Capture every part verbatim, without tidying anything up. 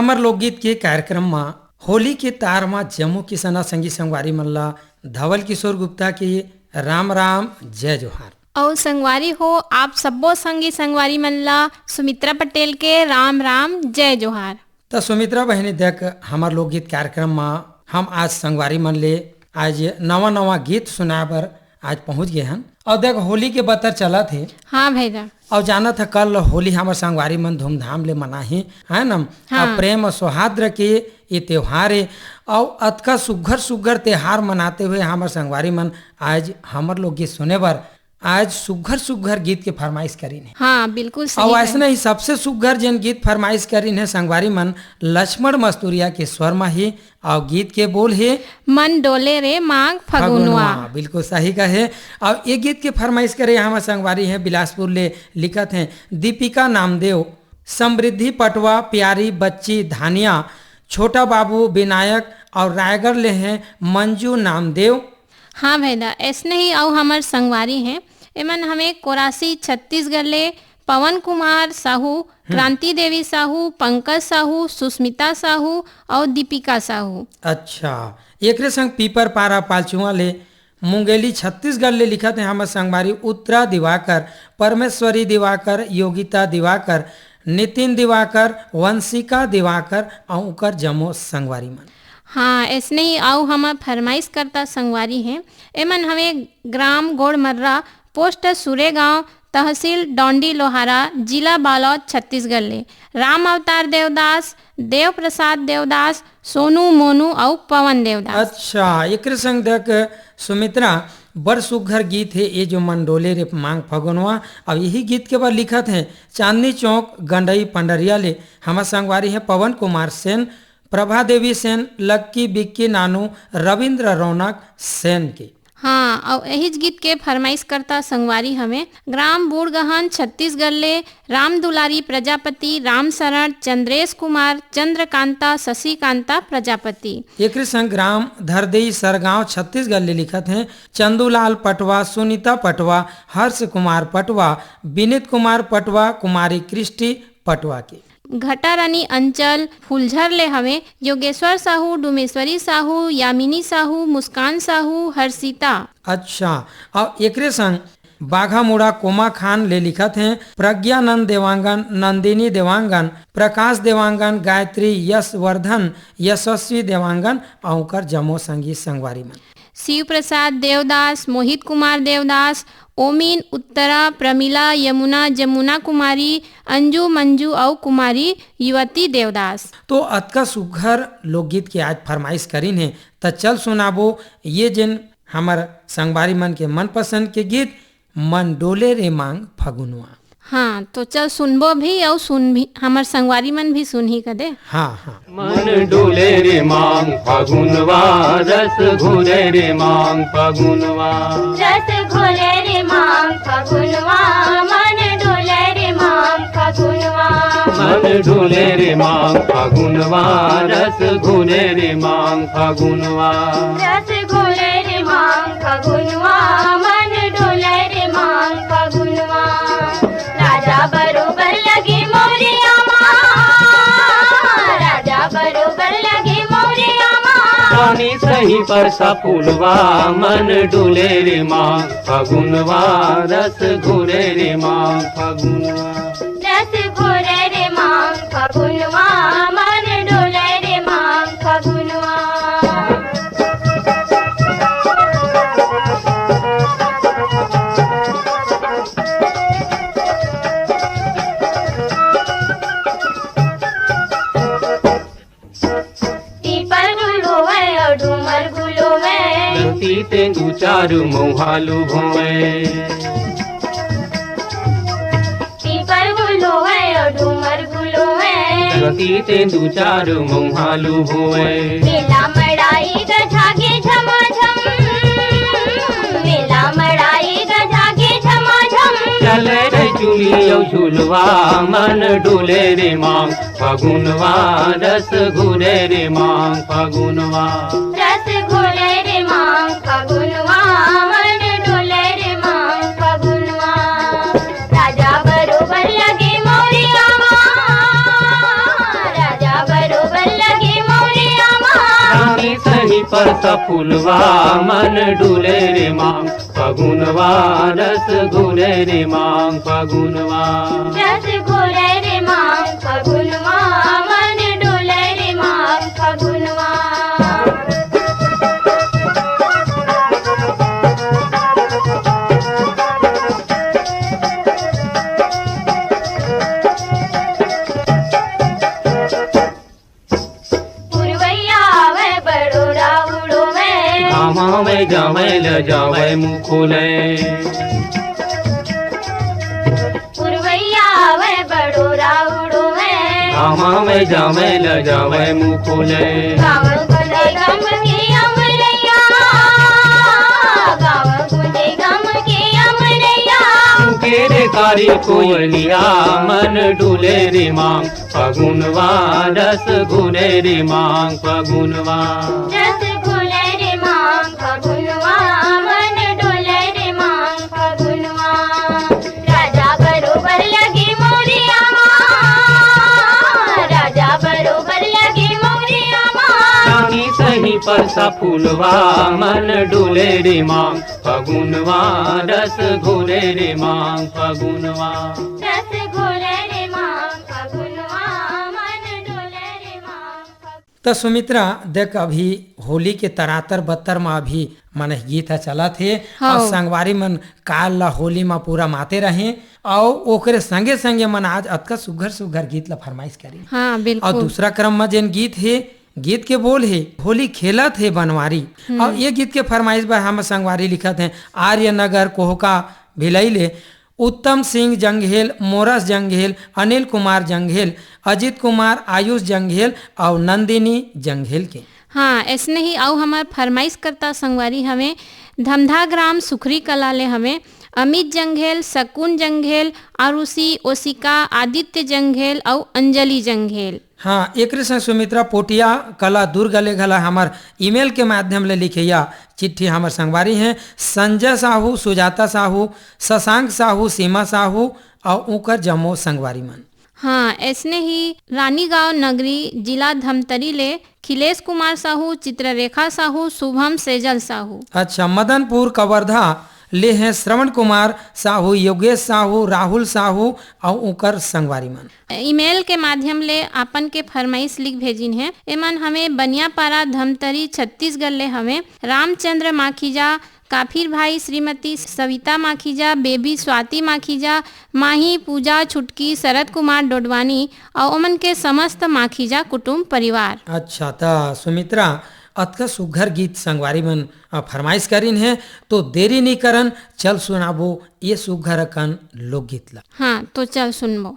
हमर लोकगीत के कार्यक्रम म होली के तार म जम्मो किसना संगी संगवारी मन ला धवल किशोर गुप्ता के राम राम, जय जोहार। अउ संगवारी हो, आप सब्बो संगी संगवारी मन ला सुमित्रा पटेल के राम राम, जय जोहार। त सुमित्रा बहिनी, देख, हमर लोकगीत कार्यक्रम म हम आज संगवारी मन ले आज नवा नवा गीत सुनाए बर आज पहुंच गे हन। अउ देख, होली के बतर चलत हे। हाँ भैया। अउ जानत ह, कल होली हमर संगवारी मन धूमधाम ले मनाही, है ना? हाँ। अउ प्रेम अउ सौहार्द के ये त्योहार हे। अउ अतका सुघर सुघर त्योहार मनाते हुए हमर संगवारी मन आज हमर लोकगीत सुने बर, आज सुघर सुघर गीत के फरमाइश करीन हे। हाँ, बिल्कुल सही अउ कहे। अइसने ही सबसे सुघर जेन गीत फरमाइश करीन हे संगवारी मन, लक्ष्मण मस्तुरिया के स्वर म ही, अउ गीत के बोल हे, मन डोले रे मांग फगुनवा। फगुनवा, बिल्कुल सही कहे। अउ ये गीत के फरमाइश करे हमर संगवारी हे बिलासपुर ले, लिखत हे दीपिका नामदेव, समृद्धि पटवा, प्यारी बच्ची धानिया, छोटा बाबू विनायक, अउ रायगढ़ ले हे मंजू नामदेव। हाँ भैया, अइसने ही अउ हमर संगवारी हे, एमन हवे कोरासी छत्तीसगढ़ ले पवन कुमार साहू, हम्म। क्रांति देवी साहू, पंकज साहू, सुस्मिता साहू अउ दीपिका साहू। अच्छा, एकरे संग पीपर पारा पालचुआ ले मुंगेली छत्तीसगढ़ ले लिखत हे हमर संगवारी उत्तरा दिवाकर, परमेश्वरी दिवाकर, योगिता दिवाकर, नितिन दिवाकर, वंशिका दिवाकर अउ उकर जम्मो संगवारी मन। हाँ, अइसने ही अउ हमर फरमाइश करता संगवारी हे। एमन हवे ग्राम गोड़मर्रा, पोस्ट सुरेगांव, तहसील डौंडी लोहारा, जिला बालोद, छत्तीसगढ़ ले राम अवतार देवदास, देव प्रसाद देवदास, सोनू मोनू अउ पवन देवदास। अच्छा, एकरे संग देख सुमित्रा, बड़ सुघर गीत हे ये जो मन डोले रे मांग फगुनवा। अउ यही गीत के बर लिखत हे चांदनी चौक गंडई पंडरिया ले हमर संगवारी हे पवन कुमार सेन, प्रभा देवी सेन, लक्की बिक्की नानू, रविंद्र रौनक सेन के। हाँ, अउ एहिच गीत के फरमाइश करता संगवारी हवे ग्राम बूढ़गहन छत्तीसगढ़ ले राम दुलारी प्रजापति, राम शरण, चंद्रेश कुमार, चंद्रकांता, शशिकांता प्रजापति। एकरे संग ग्राम धरदेई सरगांव छत्तीसगढ़ ले लिखत हे चंदूलाल पटवा, सुनीता पटवा, हर्ष कुमार पटवा, विनीत कुमार पटवा, कुमारी क्रिस्टी पटवा के। घटारानी अंचल फुलझर ले हवे योगेश्वर साहू, डुमेश्वरी साहू, यामिनी साहू, मुस्कान साहू, हर्षिता। अच्छा, अउ एकरे संग बाघामुड़ा कोमाखान ले लिखत हे प्रज्ञानंद देवांगन, नंदिनी देवांगन, प्रकाश देवांगन, गायत्री यशवर्धन, यशस्वी देवांगन अउ उकर जम्मो संगी संगवारी मन। शिव प्रसाद देवदास, मोहित कुमार देवदास, ओमिन, उत्तरा, प्रमिला, यमुना, जमुना कुमारी, अंजू, मंजू अउ कुमारी युवती देवदास। तो अतका सुघर लोकगीत के आज फरमाइश करीन हे, त चल सुनाबो ये जेन हमर संगवारी मन के मनपसंद के गीत, मन डोले रे मांग फगुनवा। हाँ, तो चल सुनबो भी अउ सुन भी, हमर संगवारी मन भी सुनही कदे। हाँ, हाँ। मन डोले रे मांग फगुनवा, रस घोले रे मांग फगुनवा। रस घोले रे मांग फगुनवा, मन डोले रे मांग फगुनवा। मन डोले रे मांग फगुनवा, रस घोले रे मांग फगुनवा। रस घोले रे मांग फगुनवा, मन डोले रे मांग फगुनवा। राजा बरोबर लगे मौरिया मा, राजा बरोबर लगे मौरिया मा। रानी सही परसा फुलवा, मन डोले रे मांग फगुनवा, रस घोले रे मांग फगुनवा। रस घोले रे मांग फगुनवा, मन डोले रे मांग फगुनवा। पीपर गुल होवय अउ डूमर गुल होवय। धरती तेंदू चारू मउहालू होवय। पीपर गुल होवय अउ डूमर गुल होवय। धरती तेंदू चारू मउहालू होवय। मेला मड़ाई गजागे झमाझम। मेला मड़ाई गजागे झमाझम। चले रे चुली अउ झुलवा, मन डोले रे मांग फगुनवा, रस घोले रे मांग फगुनवा। रस घोले रे मांग फगुनवा, मन डोले रे मांग फगुनवा। राजा बरोबर लगे मौरिया मा, राजा बरोबर परसा फुलवा मन डुले रे मांग फगुनवा, रस घुले रे मांग फगुनवा। रस घुले रे मांग फगुनवा, मन डुले रे मांग फगुनवा। पुरवैया आवै बड़ोरा उड़ोवै। गामा में जावै ल जावै मुकुलै। पुरवैया आवै बड़ोरा उड़ोवै। गामा में जावै ल जावै मुकुलै। गाँव गुंजे गम के अमरैया, गाँव गुंजे गम के अमरैया। के रे कारी कोयलिया मन डुले रे मांग फगुनवा, रस घुले रे मांग फगुनवा। रस घुले रे मांग फगुनवा, मन डोले रे मांग फगुनवा। राजा बरोबर लगे मौरिया मा, राजा बरोबर लगे मौरिया मा। रानी सही परसा फुलवा, मन डोले रे मांग फगुनवा, रस घुले रे मांग फगुनवा। रस घुले रे मांग फगुनवा, मन डोले रे मांग फगुनवा। त सुमित्रा, देख, अभी होली के तरातर बत्तर म अभी मन गीत ह चलत हे, हाँ। अउ संगवारी मन काल ला होली म पूरा माते रहे, अउ ओकरे संगे संगे मन आज अतका सुघर सुघर गीत ला फरमाइश करी। हाँ, बिल्कुल। अउ दूसरा क्रम म जेन गीत हे, गीत के बोल हे, होली खेलत हे बनवारी। हम्म। अउ ये गीत के फरमाइश बर हम संगवारी लिखत हे, आर्य नगर कोहका भिलई ले उत्तम सिंह जंघेल, मोरस जंघेल, अनिल कुमार जंघेल, अजीत कुमार, आयुष जंघेल अउ नंदिनी जंघेल के। हाँ, ऐसने ही अउ हमर फरमाइश करता संगवारी हवे, धमधा ग्राम सुखरी कला ले हवे, अमित जंघेल, शकुन जंघेल, आरुषि, ओसिका, आदित्य जंघेल अउ अंजलि जंघेल। हाँ, एकरे संग सुमित्रा पोटिया कला दुर्ग ले घला हमर ईमेल के माध्यम ले लिखइया चिट्ठी हमर संगवारी हैं, संजय साहू, सुजाता साहू, शशांक साहू, सीमा साहू अउ उंकर जम्मो संगवारी मन। हाँ, ऐसने ही रानीगांव नगरी, जिला धमतरी ले खिलेश कुमार साहू, चित्ररेखा साहू, शुभम सेजल साहू। अच्छा, मदनपुर कवर्धा ले हैं श्रवण कुमार साहू, योगेश साहू, राहुल साहू अउ उंकर संगवारी मन। ईमेल के माध्यम ले आपन के फरमाइश लिख भेजिन हे। एमन हमें बनियापारा धमतरी छत्तीसगढ़ ले हमें रामचंद्र माखीजा, काफिर भाई, श्रीमती सविता माखीजा, बेबी स्वाति माखीजा, माही, पूजा, छुटकी, शरद कुमार डोडवानी अउ ओमन के समस्त माखीजा कुटुंब परिवार। अच्छा, त सुमित्रा, अतका सुघर गीत संगवारी मन, अ, फरमाइश करिन हे, तो देरी नी करन, चल सुनाबो ये सुघर अकन लोकगीत ला। हाँ, तो चल सुनबो।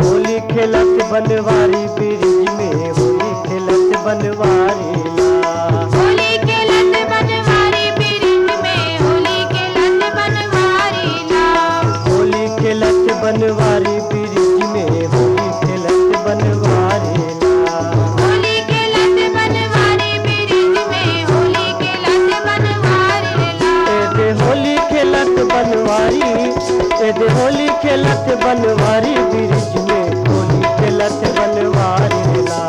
होली खेलत बनवारी ब्रिज में, होली खेलत बनवारी ला। होली खेलत बनवारी ब्रिज में, होली खेलत बनवारी ला। होली खेलत बनवारी ब्रिज में, होली खेलत बनवारी ला। होली खेलत बनवारी ब्रिज में, होली खेलत बनवारी ला। ए दे होली खेलत बनवारी, ए दे होली खेलत बनवारी ब्रिज में, होली खेलत बनवारी ला।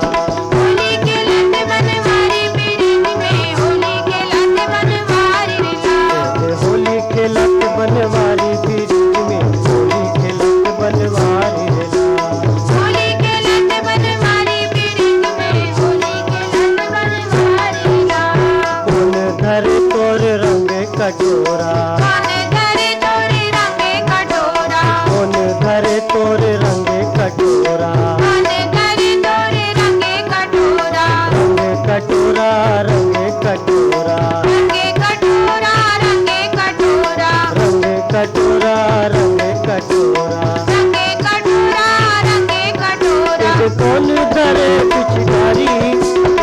होली खेलत बनवारी ब्रिज में, होली खेलत बनवारी ला। ए दे होली खेलत बनवारी ब्रिज में, होली खेलत बनवारी ला। होली खेलत बनवारी ब्रिज में, होली खेलत बनवारी ला। कोन धरे तोर रंग कटोरा। कोन धरे तोर रंग कटोरा। कोन धरे तोर रंग कटोरा। कोन धरे तोर रंग कटोरा। रंग कटोरा, रंग कटोरा। रंग कटोरा, रंग कटोरा। रंग कटोरा, रंग कटोरा। रंग कटोरा, रंग कटोरा। एदे कोन धरे पिचकारी,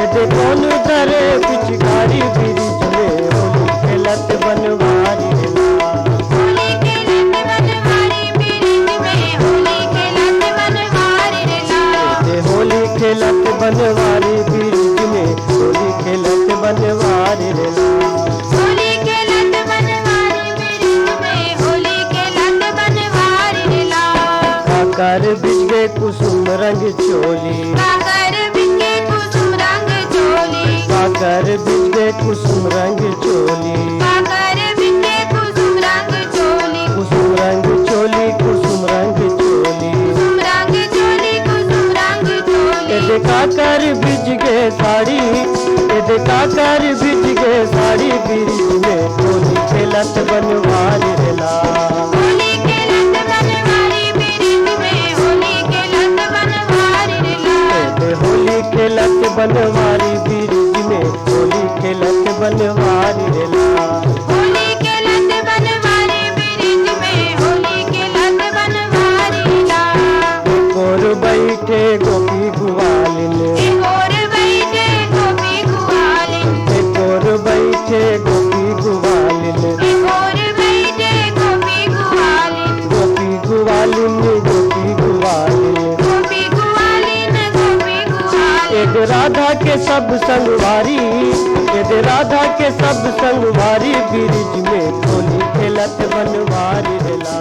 एदे कोन धरे पिचकारी, ब्रिज में होली खेलत बनवारी ला। होली खेलत बनवारी, ब्रिज में होली खेलत बनवारी ला। बिछगे कुसुम रंग चोली। काकर बिछगे कुसुम रंग चोली। काकर बिछगे कुसुम रंग चोली। काकर बिछगे कुसुम रंग चोली। कुसुम रंग चोली, कुसुम रंग चोली। कुसुम रंग चोली, कुसुम रंग चोली। एदे काकर बिछगे साड़ी, एदे काकर बिछगे साड़ी, बिरिज में होली खेलत बनवारी रेला। होली खेलत बनवारी बिरिज में, होली खेलत बनवारी रेला। एदे होली खेलत बनवारी बिरिज में, होली खेलत बनवारी रेला। होली खेलत बनवारी बिरिज में, होली खेलत बनवारी रेला। एक ओर बइठे गोपी गुवालिन। एक ओर बइठे गोपी गुवालिन। एक ओर बइठे गोपी गुवालिन। एक ओर बइठे गोपी गुवालिन। गोपी गुवालिन, गोपी गुवालिन। गोपी गुवालिन, गोपी गुवालिन। एदे राधा के सब संगवारी, एदे राधा के सब संगवारी, बिरिज में होली खेलत बनवारी रेला।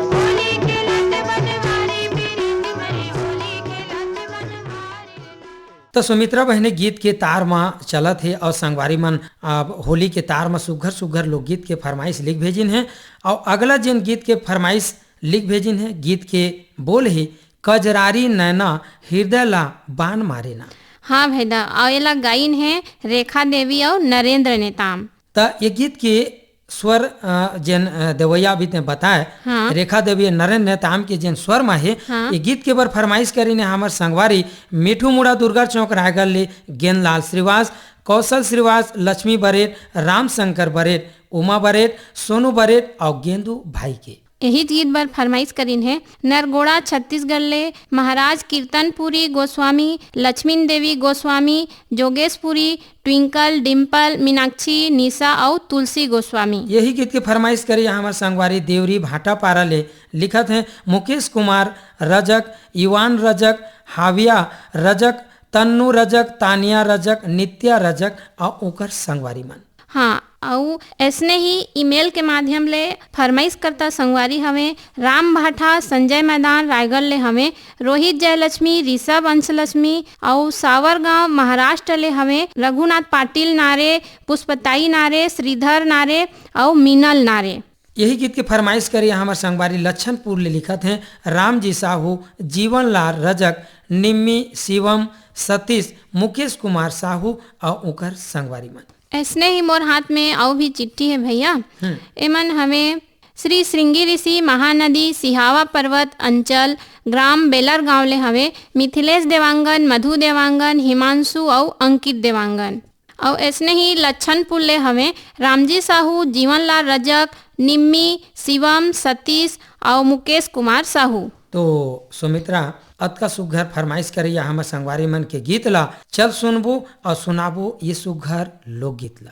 होली खेलत बनवारी बिरिज में, होली खेलत बनवारी रेला। तो सुमित्रा बहिनी, गीत के तार म चलत हे और संगवारी मन अब होली के तार म सुघर सुघर लोकगीत के फरमाइश लिख भेजिन हे। और अगला जेन गीत के फरमाइश लिख भेजिन हे, गीत के बोल हे, "कजरारी नैना हृदय ला बान मारे ना।" हाँ भैदा, और एला गाइन हे रेखा देवी और नरेंद्र नेताम। त ये गीत के स्वर, अ, जेन, अ, देवैया अभी ते बताए, हाँ। रेखा देवी, नरेंद्र नेताम के जेन स्वर मा हे, हाँ। ये गीत के बर फरमाइश करीन हे हमर संगवारी मिठू मुड़ा, दुर्गा चौक, रायगढ़ ले गेंदलाल श्रीवास, कौशल श्रीवास, लक्ष्मी बरेट, रामशंकर बरेट, उमा बरेट, सोनू बरेट और गेंदू भाई के। यही गीत बर फरमाइश करीन हे नरगोड़ा छत्तीसगढ़ ले महाराज कीर्तनपुरी गोस्वामी, लक्ष्मी देवी गोस्वामी, जोगेशपुरी, ट्विंकल, डिम्पल, मीनाक्षी, निशा अउ तुलसी गोस्वामी। यही गीत के फरमाइश करे हमर संगवारी देवरी भाटापारा ले, लिखत हे मुकेश कुमार रजक, इवान रजक, हाविया रजक, तन्नू रजक, तानिया रजक, नित्या रजक अउ ओकर संगवारी मन। हाँ, अउ ऐसने ही ईमेल के माध्यम ले फरमाइश करता संगवारी हवे राम भाठा, संजय मैदान, रायगढ़ ले हवे रोहित जयलक्ष्मी, ऋषभ अंशलक्ष्मी अउ सावरगांव, महाराष्ट्र ले हवे रघुनाथ पाटिल नारे, पुष्पताई नारे, श्रीधर नारे अउ मीनल नारे। यही गीत के फरमाइश करे हमर संगवारी लच्छनपुर ले, लिखत हे रामजी साहू, जीवनलाल रजक, निम्मी, शिवम, सतीश, मुकेश कुमार साहू अउ ओकर संगवारी मन। ऐसने ही मोर हाथ में अउ भी चिट्ठी हे भैया। हम्म। एमन हवे श्री श्रृंगी ऋषि, महानदी, सिहावा पर्वत अंचल, ग्राम बेलर गांव ले हवे मिथिलेश देवांगन, मधु देवांगन, हिमांशु अउ अंकित देवांगन। अउ ऐसने ही लच्छनपुर ले हवे रामजी साहू, जीवनलाल रजक, निम्मी, शिवम, सतीश अउ मुकेश कुमार साहू। तो सुमित्रा, अतका सुघर फरमाइश करैया हमर संगवारी मन के गीत ला चल सुनबो अउ सुनाबो ये सुघर लोकगीत ला।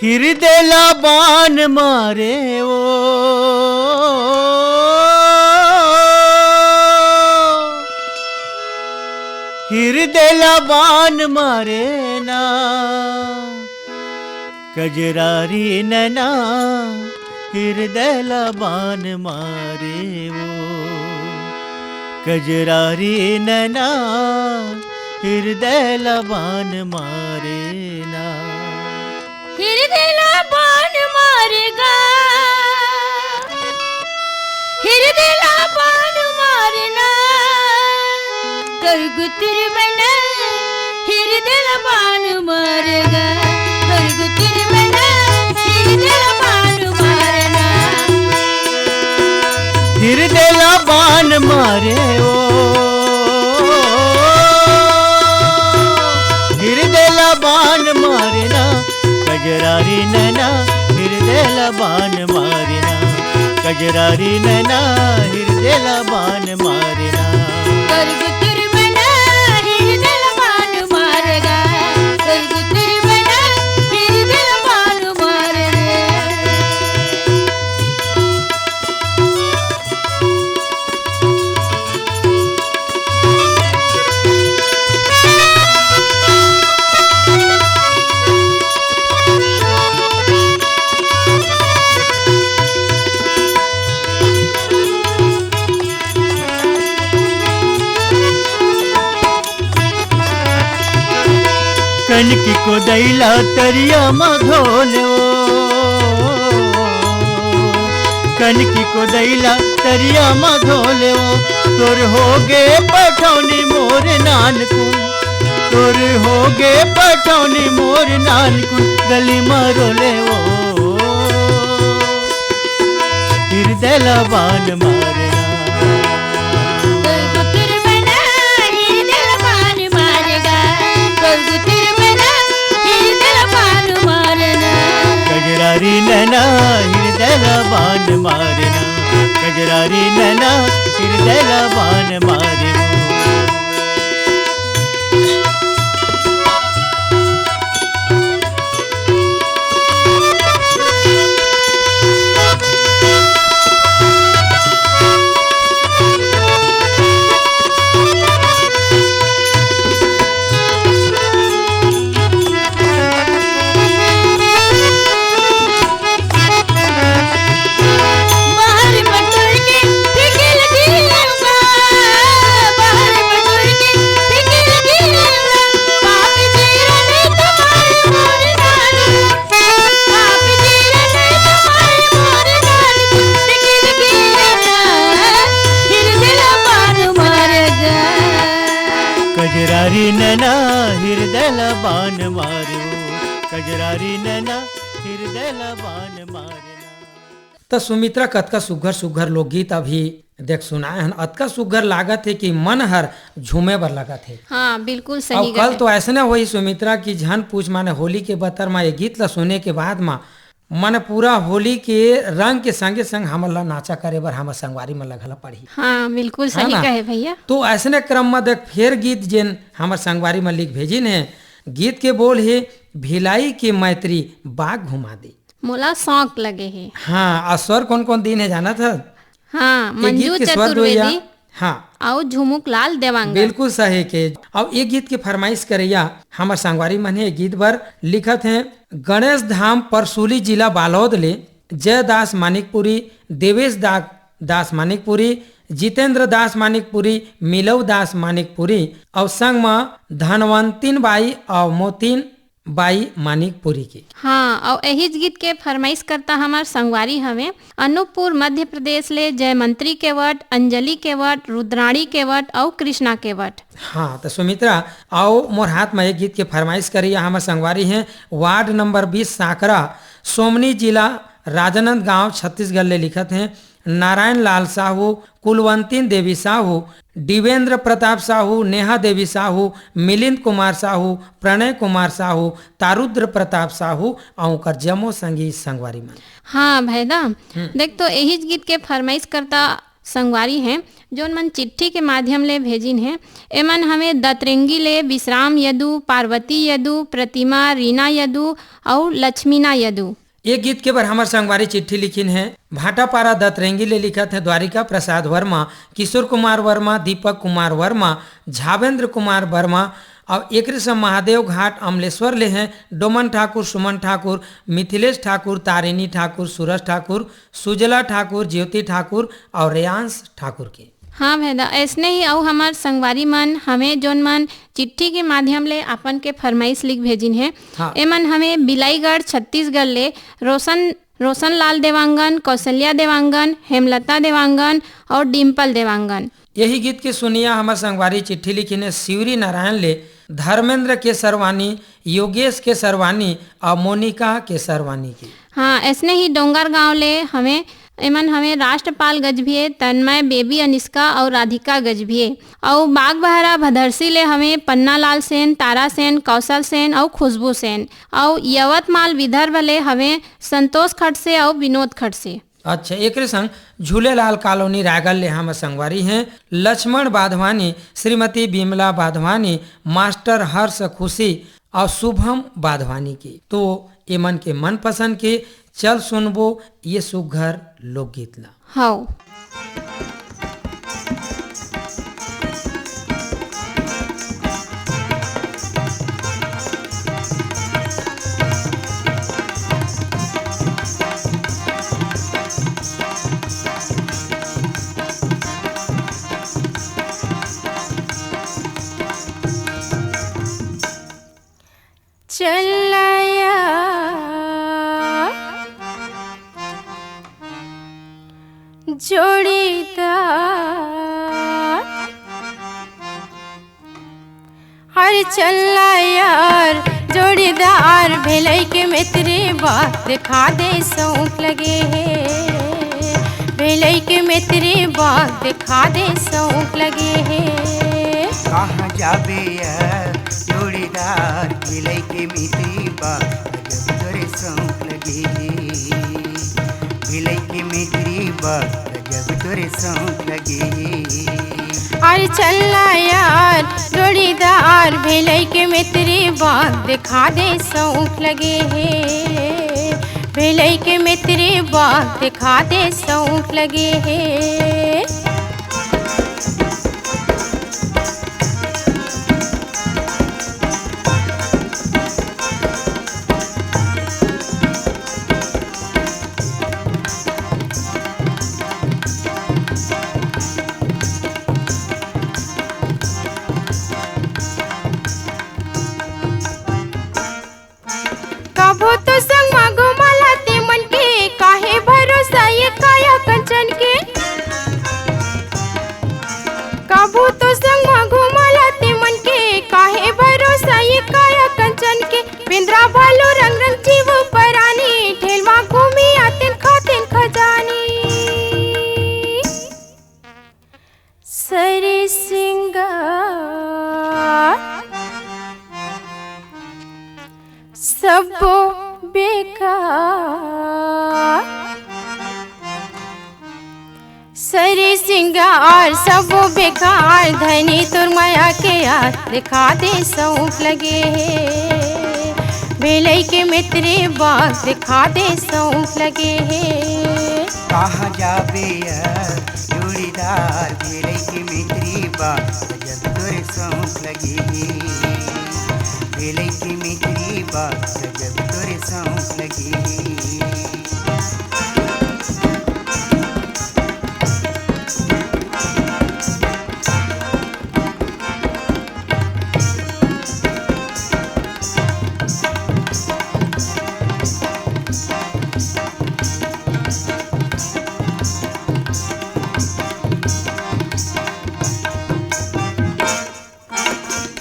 हिरदे ला बान मारे ओ, हिरदे ला बान मारे ना, कजरारी नैना हिरदे ला बान मारे ओ, कजरारी नैना हिरदे ला बान मारे ना। हिरदे ला बान मारे गा, हिरदे ला बान मारे ना। करगुतर बना हिरदे ला बान मारे गा, करगुतर बना हिरदे ला बान मारे ना। हिरदे ला बान मारे ओ, हिरदे ला बान मारे ना, कजरारी नैना हिरदे ला बान मारे ना, कजरारी नैना हिरदे ला बान मारे ना। करगुतर बना हिरदे ला बान मारे गा, करगुतर बना हिरदे ला बान मारे गा। कनकी कोदई ला तरिया म धो लेवो, कनकी कोदई ला तरिया म धो लेवो, तोर होगे पठौनी मोर नानकुन, तोर होगे पठौनी मोर नानकुन, गली म रो लेवो। हिरदे ला बान मारना। कोई गुतिर में ना हिरदे ला बान मारेगा, कोई गुतिर में ना हिरदे ला बान मारना। कजरारी नैना हिरदे ला बान मारना, कजरारी नैना हिरदे ला बान मारना। कजरारी नैना हिरदे ला बान मारो, कजरारी नैना हिरदे ला बान मारना। त सुमित्रा, कतका सुघर सुघर लोकगीत अभी देख सुनाए हन, अतका सुघर लागत हे कि मन हर झूमे बर लगत हे। हाँ, बिल्कुल सही अउ कल कहे। तो ऐसने होही सुमित्रा कि झन पूछ, माने होली के बतर म ये गीत ला सुने के बाद म मन पूरा होली के रंग के संगे संग हमन ला नाचा करे बर हमर संगवारी मन ला घला पड़ही। हाँ, बिल्कुल है सही ना? कहे भैया। तो ऐसने क्रम म देख फेर गीत जेन हमर संगवारी मन लिख भेजिन हे, गीत के बोल हे भिलाई के मैत्री बाग घुमा दे। मोला शौक लगे हे। हाँ, अउ स्वर कोन कोन दिन हे जानत हस? हाँ, ये गीत मंजू के स्वर दुइया चतुर्वेदी हाँ। अउ झुमुक लाल देवांगन। बिल्कुल सही के। अउ ये गीत के फरमाइश करैया हमर संगवारी मन हे, ये गीत बर लिखत हे गणेश धाम परसूली जिला बालोद ले जयदास मानिकपुरी, देवेश दा-, दास मानिकपुरी, जितेंद्र दास मानिकपुरी, मिलव दास मानिकपुरी अउ संग म धनवंतिन बाई अउ मोतिन बाई मानिकपुरी के। हाँ, अउ एहीच गीत के फरमाइश करता हमर संगवारी हवे अनूपपुर मध्य प्रदेश ले जयमंत्री केवट, अंजलि केवट, रुद्राणी केवट अउ कृष्णा केवट। हाँ, त सुमित्रा, अउ मोर हाथ म एक गीत के फरमाइश करिया हमर संगवारी हे वार्ड नंबर बीस सांकरा, सोमनी जिला राजानंद गांव, छत्तीसगढ़ ले लिखत हे नारायण लाल साहू, कुलवंतीन देवी साहू, दिवेंद्र प्रताप साहू, नेहा देवी साहू, मिलिंद कुमार साहू, प्रणय कुमार साहू, तारुद्र प्रताप साहू अउ ओकर जम्मो संगी संगवारी मन। हाँ भैदा, हम्म। देख तो एहीच गीत के फरमाइश करता संगवारी हे, जोन मन चिट्ठी के माध्यम ले भेजिन हे। एमन हवे दतरेंगी ले विश्राम यदु, पार्वती यदु, प्रतिमा, रीना यदु अउ लक्ष्मीना यदु। ये गीत के बर हमर संगवारी चिट्ठी लिखिन हे, भाटापारा दतरेंगी ले लिखत हे द्वारिका प्रसाद वर्मा, किशोर कुमार वर्मा, दीपक कुमार वर्मा, झावेंद्र कुमार वर्मा, अउ एकरे संग महादेव घाट अमलेश्वर ले हे डोमन ठाकुर, सुमन ठाकुर, मिथिलेश ठाकुर, तारिणी ठाकुर, सूरज ठाकुर, सुजला ठाकुर, ज्योति ठाकुर अउ रेयांश ठाकुर के। हाँ भैदा, ऐसने ही अउ हमर संगवारी मन हवे, जोन मन चिट्ठी के माध्यम ले अपन के फरमाइश लिख भेजिन हे। हाँ। एमन हवे बिलाईगढ़, छत्तीसगढ़ ले रोशन, रोशन लाल देवांगन, कौशल्या देवांगन, हेमलता देवांगन अउ डिम्पल देवांगन। यही गीत के सुनिया हमर संगवारी चिट्ठी लिखिन हे शिवरी नारायण ले धर्मेंद्र केसरवानी, योगेश केसरवानी अउ मोनिका केसरवानी के। हाँ, ऐसने ही डोंगरगांव ले हवे, एमन हवे राष्ट्रपाल गजभिये, तन्मय, बेबी अनिष्का अउ राधिका गजभिये। अउ बागबहरा भदरसी ले हवे पन्नालाल सेन, तारा सेन, कौशल सेन अउ खुशबू सेन। अउ यवतमाल विदर्भ ले हवे संतोष खडसे अउ विनोद खडसे। अच्छा, एकरे संग झूलेलाल कॉलोनी रायगढ़ ले हमर संगवारी हे लक्ष्मण बाधवानी, श्रीमती बिमला बाधवानी, मास्टर हर्ष खुशी अउ शुभम बाधवानी के। तो एमन के मनपसंद के चल सुनबो ये सुघर लोकगीत ला। हव। चलया जोड़ीदार, अरे चलया यार जोड़ीदार, भेलई के मितरी बात देखा दे सौंक लगे हे, भेलई के मितरी बात देखा दे सौंक लगे हे। कहाँ जाबे यार जोड़ीदार, भेलई के मितरी बात गजब तोरे सौंक लगे हे, भेलई के मितरी बात गजब तोरे सौंक लगे हे। अरे चलना यार जोड़ीदार, भेलई के मितरी बात देखा दे सौंक लगे हे, भेलई के मितरी बात देखा दे सौंक लगे हे। कभू तो संग म घुमाला ते मन के, काहे भरोसा ये काया कंचन के। कभू तो संग म घुमाला ते मन के, काहे भरोसा ये काया कंचन के। बेंदरा भालू रंग रंग जीव परानी, ठेल म घूमी आतेन खातेन खजानी। सरी सिंगार सब्बो बेकार, सरी सिंगार सब्बो बेकार, धनी तोर मया के यार देखा दे सौंक लगे हे, भेलई के मितरी बात देखा दे सौंक लगे हे। कहाँ जाबे यार जोड़ीदार, भेलई के मितरी बात गजब तोरे सौंक लगे हे, भेलई के मितरी बात गजब तोरे सौंक लगे हे।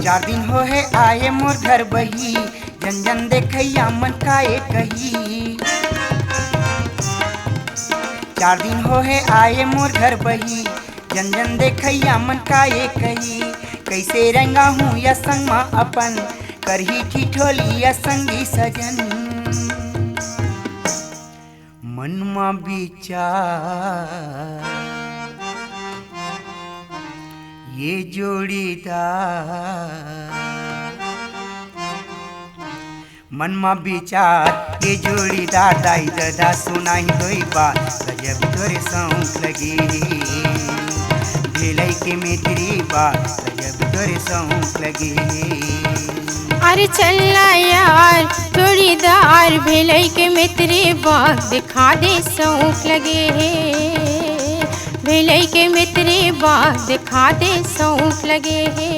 चार दिन हो हे आए मोर घर बही, जन जन देखैया मन काए कही। चार दिन हो हे आए मोर घर बही, जन जन देखैया मन काए कही। कैसे रेंगाहूँ या संग मा अपन, करही ठिठोली या संगी सजन। मन मा विचार ये जोड़ीदार, मन मा विचार ये जोड़ीदार, दाई ददा सुनाई दोई बात, गजब तोरे सौंक लगे। भेलई के मितरी बात, गजब तोरे सौंक लगे। अरे चलना यार जोड़ीदार, भेलई के मितरी बात देखा दे सौंक लगे हे, भेलई के मितरी बात देखा दे सौंक लगे हे।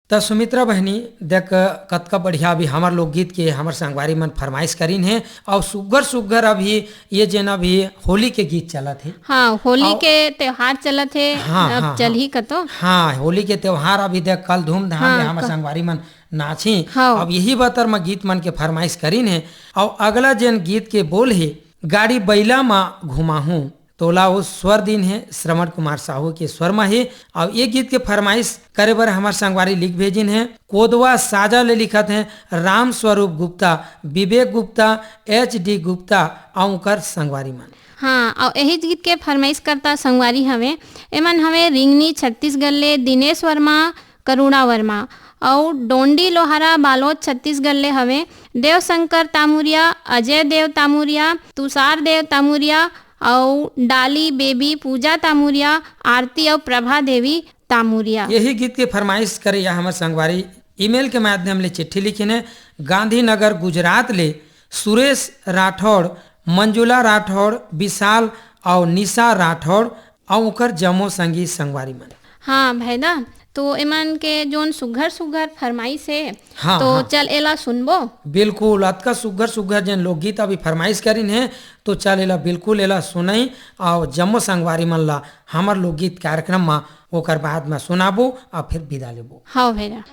त सुमित्रा बहनी, देख कतका बढ़िया अभी हमर लोकगीत के हमर संगवारी मन फरमाइश करिन हे, अउ सुग्घर सुग्घर अभी ये जेन अभी होली के गीत चलत हे। हाँ, होली अउ के त्योहार चलत हे, हाँ, अब हाँ, चलही हाँ। कतो। हाँ, होली के त्योहार अभी देख कल धूमधाम हाँ, ले हमर क- संगवारी मन नाचही। हाँ। अब यही बतर म गीत मन के फरमाइश करिन हे, अउ अगला जेन गीत के बोल हे, गाड़ी बैला म घुमाहूँ, तोला ओ स्वर दिन हे श्रवण कुमार साहू के स्वर म हे। अउ ये गीत के फरमाइश करे बर हमर संगवारी लिख भेजिन हे, कोदवा साजा ले लिखत हे राम स्वरूप गुप्ता, विवेक गुप्ता, एच डी गुप्ता अउ उंकर संगवारी मन। हाँ, अउ यही गीत के फरमाइश करता संगवारी हवे, एमन हवे रिंगनी छत्तीसगढ़ ले दिनेश वर्मा, करुणा वर्मा, अउ डोंडी लोहारा बालोद छत्तीसगढ़ ले हवे देवशंकर तामुरिया, अजय देव तामुरिया, तुषार देव तामुरिया, अउ डाली बेबी पूजा तामुरिया, आरती अउ प्रभा देवी तामुरिया। यही गीत के फरमाइश करे या हमर संगवारी ईमेल के माध्यम ले चिट्ठी लिखिन हे, गांधीनगर गुजरात ले सुरेश राठौड़, मंजुला राठौड़, विशाल अउ निशा राठौड़ अउ ओकर जम्मो संगी संगवारी मन। हाँ भैदा, तो एमन के जोन सुघर सुघर फरमाइश हे, हाँ, तो हाँ। चल एला सुनबो। बिल्कुल, अतका सुघर सुघर जेन लोकगीत अभी फरमाइश करिन हे, तो चल एला बिल्कुल एला सुनई, अउ जम्मो संगवारी मन ला हमर लोकगीत कार्यक्रम म ओकर बाद म सुनाबो अउ फिर विदा लेबो। हाँ भैया।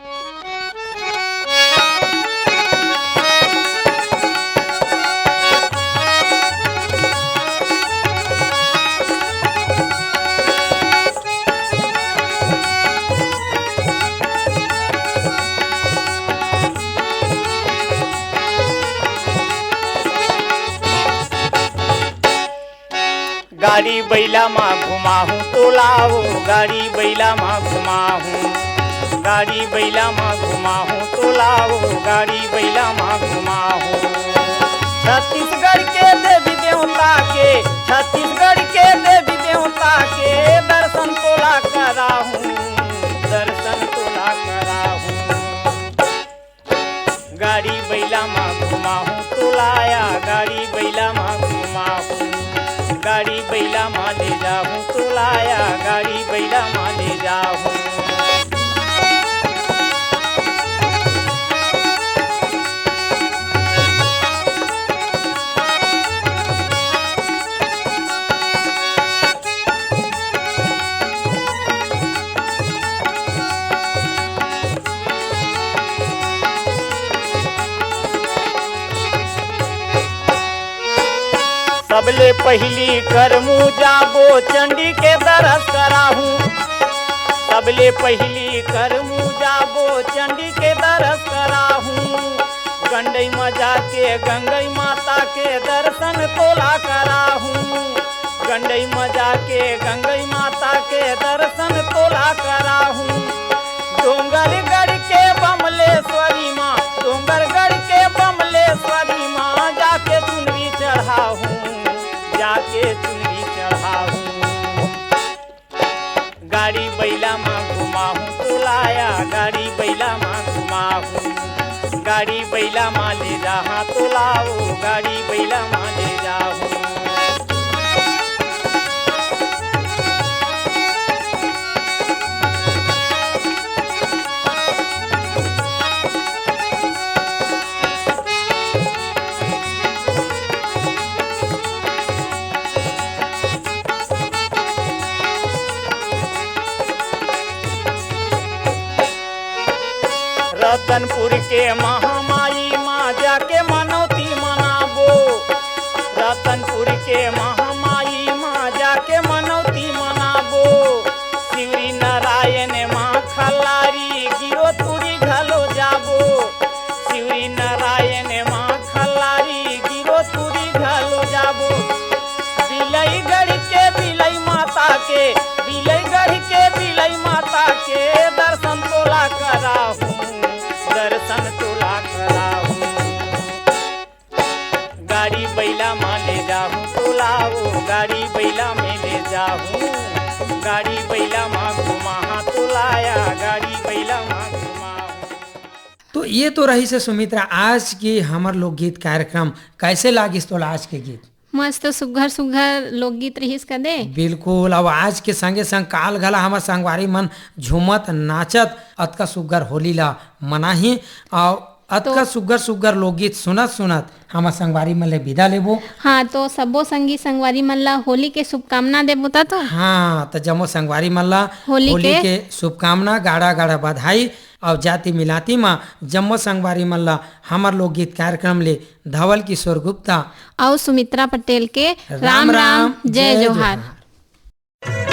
गाड़ी बइला मा घुमाहूँ तोला ओ, गाड़ी बइला मा घुमाहूँ, गाड़ी बइला मा घुमाहूँ तोला ओ, गाड़ी बइला मा घुमाहूँ। छत्तीसगढ़ के देवी देवता के, छत्तीसगढ़ के देवी देवता के दर्शन तोला कराहूँ, दर्शन तोला कराहूँ। गाड़ी बइला मा घुमाहूँ तोला या, गाड़ी बइला मा घुमाहूँ, गाड़ी बइला मा ले जाहूँ तोला या, गाड़ी बइला मा ले जाहूँ। सबले पहिली करमू जाबो, चंडी के दरस कराहूँ। सबले पहिली करमू जाबो, चंडी के दरस कराहूँ। गंडई म जाके गंगई माता के दर्शन तोला कराहूँ। गंडई म जाके गंगई माता के दर्शन तोला कराहूँ। डोंगरगढ़ के बमलेश्वरी माँ, डोंगरगढ़ के बमलेश्वरी माँ, जाके चुनरी चढ़ाहूँ, जाके चुनरी चढ़ाहूँ। गाड़ी बइला मा घुमाहूँ तोला या, गाड़ी बइला मा घुमाहूँ, गाड़ी बइला मा ले जाहूँ तोला ओ, गाड़ी बइला मा ले जाहूँ। रतनपुर के महामाई माँ जाके मनौती मनाबो। रतनपुर के महामाई माँ जाके मनौती मनाबो। शिवरी नारायण माँ खल्लारी गिरोतुरी घलो जाबो। शिवरी नारायण माँ खल्लारी गिरोतुरी घलो जाबो। बिलईगढ़ के बिलई माता के, बिलईगढ़ के बिलई माता के दर्शन तोला कराहूँ, दर्शन तोला कराहूँ। गाड़ी बइला मा ले जाहूँ तोला ओ, गाड़ी बइला में ले जाहूँ, गाड़ी बइला मा घुमाहूँ तोला या, गाड़ी बइला मा घुमाहूँ। तो ये तो रहिस हे सुमित्रा, आज के हमर लोकगीत कार्यक्रम। कैसे लागिस तोला आज के गीत? मस्त सुघर सुघर लोकगीत रहिस कदे। बिल्कुल, अउ आज के संगे संग काल घला हमर संगवारी मन झूमत नाचत अतका सुघर होली ला मनाही। अउ अतका तो सुघर सुघर लोकगीत सुनत सुनत हमर संगवारी मन ले विदा लेबो। हाँ, तो सबो संगी संगवारी मन ला होली के शुभकामना देबो ता तो। हाँ, तो जम्मो संगवारी मन ला होली होली के के शुभकामना, गाड़ा गाड़ा बधाई। अउ जाति मिलाती मा जम्मो संगवारी मन ला हमर लोकगीत कार्यक्रम ले धवल किशोर गुप्ता अउ सुमित्रा पटेल के राम राम राम, राम, जय जय जोहार। जोहार।